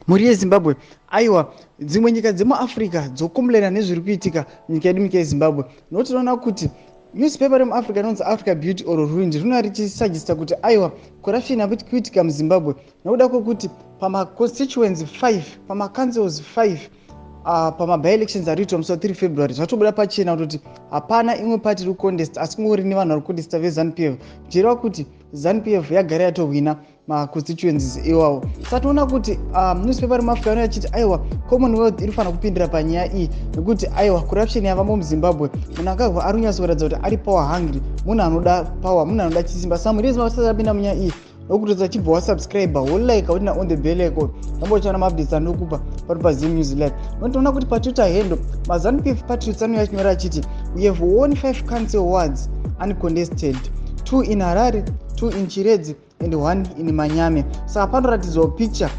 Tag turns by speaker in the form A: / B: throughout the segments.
A: Mhuri yeZimbabwe, aiwa, dzimwe nyika dzemuAfrica dzokomblena nezviri kuitika munyika yedu, munyika yeZimbabwe, nokuti tinoona kuti newspaper remuAfrica inonzi Africa Beauty or Ruined rinova richisuggesta kuti aiwa, corruption yakuti kuitika muZimbabwe nokuda kwekuti pamaconstituency 5, pamacouncils 5, pamaby-elections ari kuitwa musi wa3 February, zvatobuda pachena kutoti hapana imwe party iri kucontest, asi kungori nevanhu vari kucontesta veZANU PF, zvichireva kuti ZANU PF yagara yatohwina maconstituencies iwawo. Saka tinoona kuti newspaper remuAfrica ino yachiti aiwa, Commonwealth iri kufanira kupindira panyaya iyi, nekuti aiwa, corruption yavamo muZimbabwe. Mnangagwa ari kunyatsokuratidza kuti ari power hungry, munhu anoda power, munhu anoda chisimba. Saka mhuri yeZimbabwe, tisati tapinda munyaya iyi, nokutodza chibva wasubscribe, wolike, utina on the bell icon, namba uchiona maupdates anokupa pari paZim News Live. Notoona kuti paTwitter handle maZANU PF patriots anouya achinyora achiti, "We have won five council wards uncontested, two in Harare, two in Chiredzi and one in Manyame." Saka panoratidzwawo picture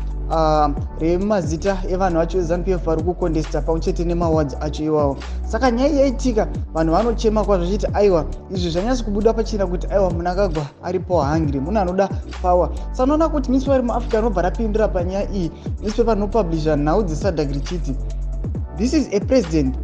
A: remazita evanhu vacho eZANU PF vari kucontesta pamwe chete nemawards acho iwawo. Saka nyaya yaitika, vanhu vanochema kwazvo vachiti aiwa, izvi zvanyatso kubuda pachena kuti aiwa, Mnangagwa ari power hungry, munhu anoda power. Saka unoona kuti newspaper remuAfrica rinobva rapindura panyaya iyi. Newspaper rinopublisha nhau dzeSADC richiti, "This is a president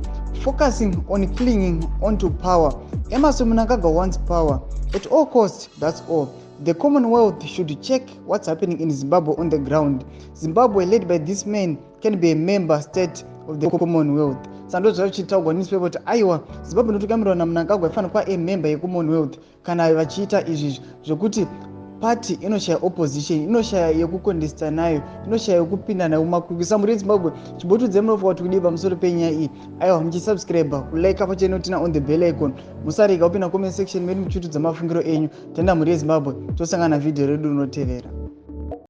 A: focusing on clinging onto power. Emmerson Mnangagwa wants power at all cost, that's all. The Commonwealth should check what's happening in Zimbabwe on the ground. Zimbabwe led by this man can be a member state of the Commonwealth." Saka ndo zvava zvichitaurwa newspaper kuti aiwa, Zimbabwe inotungamirwa naMnangagwa ifanira kuva amember yeCommonwealth kana vachiita izvi zvokuti party inoshaya opposition, inoshaya yekucontesta nayo, inoshaya yekupinda nayo mumakwikwi. Mhuri yeZimbabwe, chimbotiudzai munofunga kuti kudii pamusoro penyaya iyi. Aiwa, muchisubscribe, kulike pachene, tina on the bell icon. Musarega kupinda comment section medu muchitudza mafungiro enyu. Tenda, mhuri yeZimbabwe, tosangana vhidhiyo redu rinotevera.